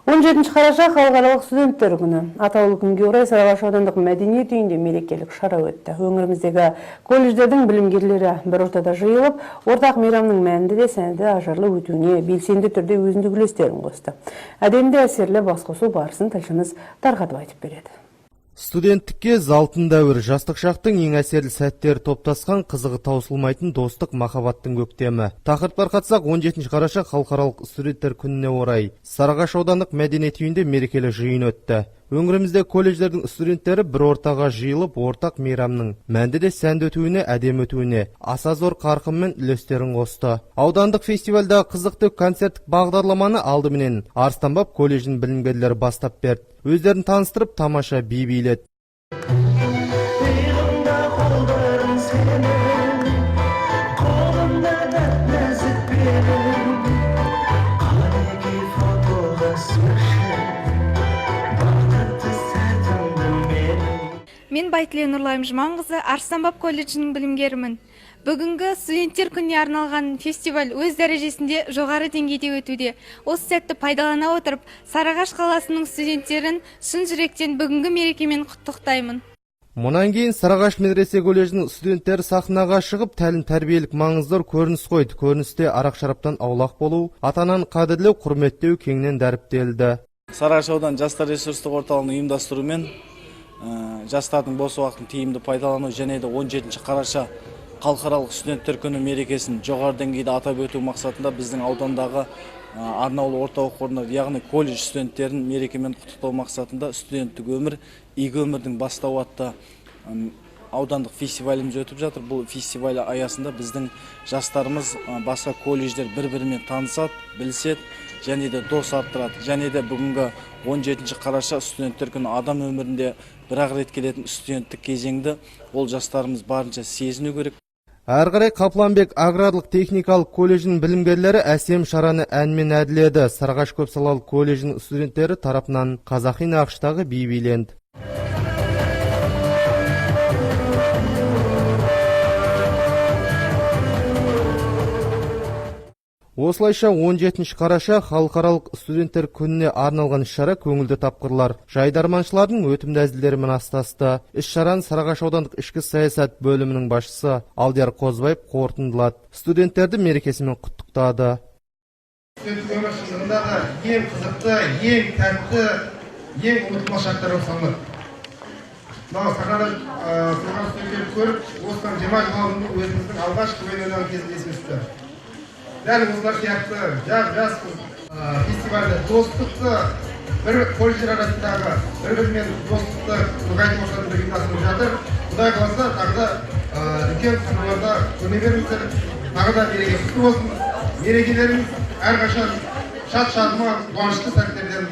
17 қараша — Халықаралық студенттер күні. Атаулы күнге орай Сарыағаш аудандық мәдениет үйінде мерекелік шара өтті. Өңіріміздегі колледждердің білімгерлері бір ортада жиылып, ортақ мейрамның мәнді де сәнді, ажарлы өтуіне белсенді түрде өзіндік үлестерін қосты. Әдемі де әсерлі басқосу барысын тілшіміз тарқатып айтып береді. Студенттік кез — алтын дәуір, жастық шақтың ең әсерлі сәттері топтасқан, қызығы таусылмайтын достық, махаббаттың көктемі. Тақырып тарқатсақ, 17 қараша Халықаралық студенттер күніне орай Сарыағаш аудандық мәдениет үйінде мерекелі жиын өтті. Өңірімізде колледждердің студенттері бір ортаға жиылып, ортақ мейрамның мәнді де сәнді өтуіне, әдемі өтуіне аса зор қарқынмен үлестерін қосты. Аудандық фестивальдағы қызықты концерттік бағдарламаны алдыменен Арыстанбаб колледжінің білімгерлері бастап берді. Өздерін таныстырып, тамаша би биледі. Иығымда қолдарың сенің, қолымда нәп нәзік белің. Қанекей, фотоға түсірші бақытты сәтімді менің. Мен, Байтілеу Нұрлайым Жұманқызы, Арыстанбаб колледжінің білімгерімін. Бүгінгі студенттер күніне арналған фестиваль өз дәрежесінде жоғары деңгейде өтуде. Осы сәтті пайдалана отырып, Сарыағаш қаласының студенттерін шын жүректен бүгінгі мерекемен құттықтаймын. Мұнан кейін Сарыағаш медресе колледжінің студенттері сахнаға шығып, тәлім тәрбиелік маңызы зор көрініс қойды. Көріністе арақ шараптан аулақ болу, ата ананы қадірлеу, құрметтеу кеңінен дәріптелді. Сарыағаш ауданы жастар ресурстық орталығының ұйымдастыруымен жастардың бос уақытын тиімді пайдалану және де 17 қараша Халықаралық студенттер күні мерекесін жоғары деңгейде атап өту мақсатында біздің аудандағы арнаулы орта оқу орындары, яғни колледж студенттерін мерекемен құттықтау мақсатында «Студенттік өмір — игі өмірдің бастауы» атты аудандық фестиваліміз өтіп жатыр. Бұл фестиваль аясында біздің жастарымыз, басқа колледждер бір бірімен танысады, біліседі және де дос арттырады. Және де бүгінгі 17 қараша студенттер күні, адам өмірінде бір ақ рет келетін студенттік кезеңді ол жастарымыз барынша сезіну керек. Әрі қарай Қапланбек аграрлық техникалық колледжінің білімгерлері әсем шараны әнмен әділеді. Сарыағаш көпсалалы колледжінің студенттері тарапынан қазақи нақыштағы би биленді. Осылайша, 17 қараша Халықаралық студенттер күніне арналған іс-шара көңілді тапқырлар, жайдарманшылардың өтімді әзілдерімен астасты. Іс-шараны Сарыағаш аудандық ішкі саясат бөлімінің басшысы Алдияр Қозыбаев қорытындылады. Студенттерді мерекесімен құттықтады. Студенттік өмір шындығында да ең қызықты, ең тәтті, ең ұмытылмас шақтар болып саналады. Мынау сахнада тұрған студенттерді көріп, осыдан 20 жыл алдын өзіміздің алғаш КВН ойнаған кезім есіме түсті. Дәл осылар сияқты жап жаспыз. Фестивальді достықты, бір колледждер арасындағы бір бірімен достықты нығайту мақсатында ұйымдастырылып жатыр. Құдай қаласа, тағы да үлкен сахналарда көре беріңіздер. Тағы да мереке құтты болсын! Мерекелеріңіз әрқашан шат шадыман, қуанышты сәттерден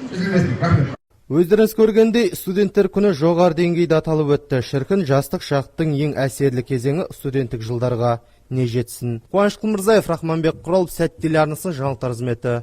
үзілмесін! Рахмет! Өздеріңіз көргендей, студенттер күні жоғары деңгейде аталып өтті. Шіркін, жастық шақтың ең әсерлі кезеңі студенттік жылдарға не жетсін. Қуаныш Құлмырзаев, Рахманбек Құралов, Сәт телеарнасы, жаңалықтар қызметі.